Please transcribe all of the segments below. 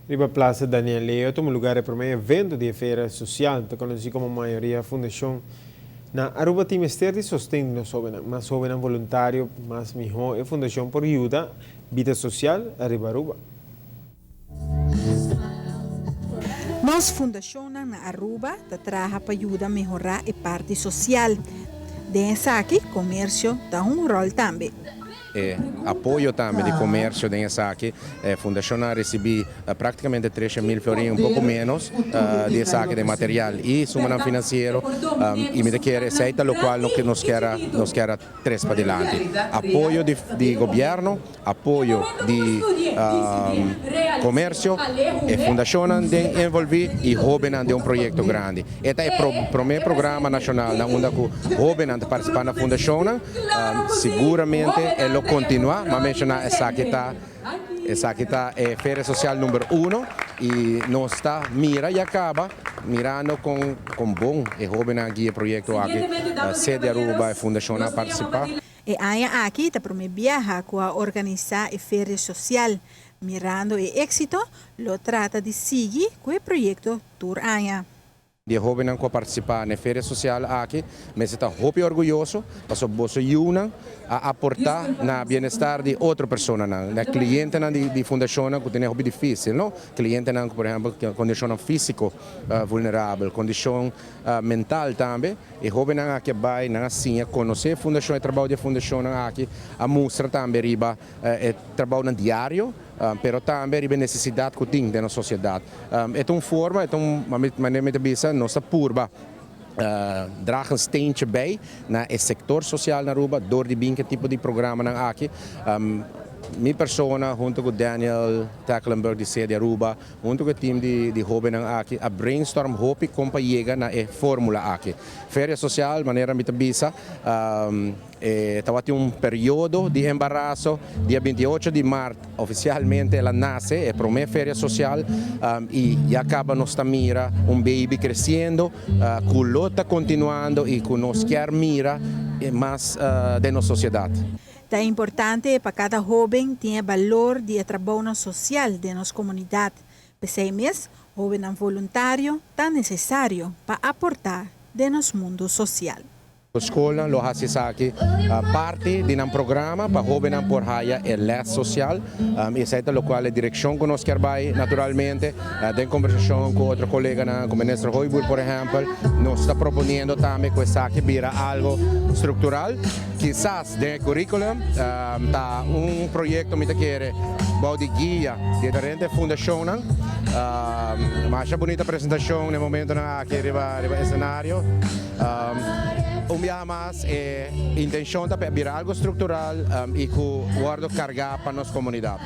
Riba Plaza Daniel Leo tuma lugar e prome evento di e feria social, ta conoci como mayoria fundacion na Aruba tin mester di sosten di nos hobennan. Mas hobennan voluntario, mas miho e fundacion por yuda bida social riba Aruba. Nos fundacionnan na Aruba ta traha pa yuda mehora e parti social. Den esaki comercio ta un rol tambe. E apoyo tambe di comercio den esaki. E fundacion a ricibi practicamente 300.000 florin, un poco menos, di esaki den material y sumanan financiero y mi ta kere esey ta locual nos kier a nos kier a tres padilanti. Apoyo di di gobierno, apoyo di comercio, e fundacionnan den envolvi y hobennan den un proyecto grandi. E ta e prome programa nacional na unda cu hobennan ta participa na fundacionnan. Siguramente e lo continua, m'a menciona esaki ta esaki ta e feria social number uno y nos ta mira y a caba mirando con con bon e hobennan a guia e proyecto aki, Sede Aruba, e fundacionnan a participa. E aña aki ta prome biaha cu a organisa e feria social. Mirando e exito, lo trata di sigui cu e proyecto tur aña. Di e hóbennan ku a partisipá na e feria sosial aki mester ta hopi orguyoso pasobra boso yunan a aportá na bienestar di otro personanan, na klientenan di fundashonnan ku tene hopi difísil, no? Klientenan ku por ehèmpel kondishonnan físiko vulnerabel, kondishon mental tambe. E hóbennan aki a bai, nan a siña konosé e fundashon, e trabou di e fundashonnan aki, a mustra tambe riba e trabounan diario. Pero tambe riba e nesesidat ku tin den nos sosiedat. E ta un forma, e ta un manera mi ta bisa, nos ta purba draag een steentje bij na e sektor sosial na Aruba dor di bin ku e tipo di programanan aki. Mi persona hunto ku Daniel Tecklenburg di Sede Aruba, hunto ku e team di hobennan aki a brainstorm hopi kon pa yega na e formula aki. Feria Sosial, manera mi ta bisa, E tabatin un periodo di embaraso. Dia 28 di mart ofisialmente el a nase, e promé feria sosial, i ya kaba nos ta mira un baby kresiendo ku lo ta kontinuando i ku nos kier mira mas den nos sosiedat. Ta importante pa kada hóben tin e balor di e trabounan sosial den nos komunidat. P'esei mes, hóbennan voluntario ta nesesario pa aportá den nos mundu sosial. Skolnan lo hasi esaki parti di nan programa pa hóbennan por haya e lès sosial. I esei ta lokual e direkshon ku nos kier bai naturalmente. Den kombersashon ku otro koleganan, ku Minister Hooyboer por ehèmpel, nos ta proponiendo tambe ku esaki bira algu struktural. Kisas den e kurikulum ta un proyekto mi ta kere bou di guia di diferente fundashonnan. Masha bunita presentashon na e momentonan aki riba esenario. Un biaha mas e intencion ta pa e bira algo structural y cu wordo carga pa nos comunidad.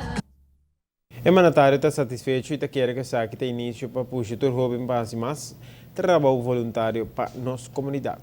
E mandatario ta satisfecho y ta kere cu esaki ta inicio pa pusha tur hoben pa haci mas trabou voluntario pa nos comunidad.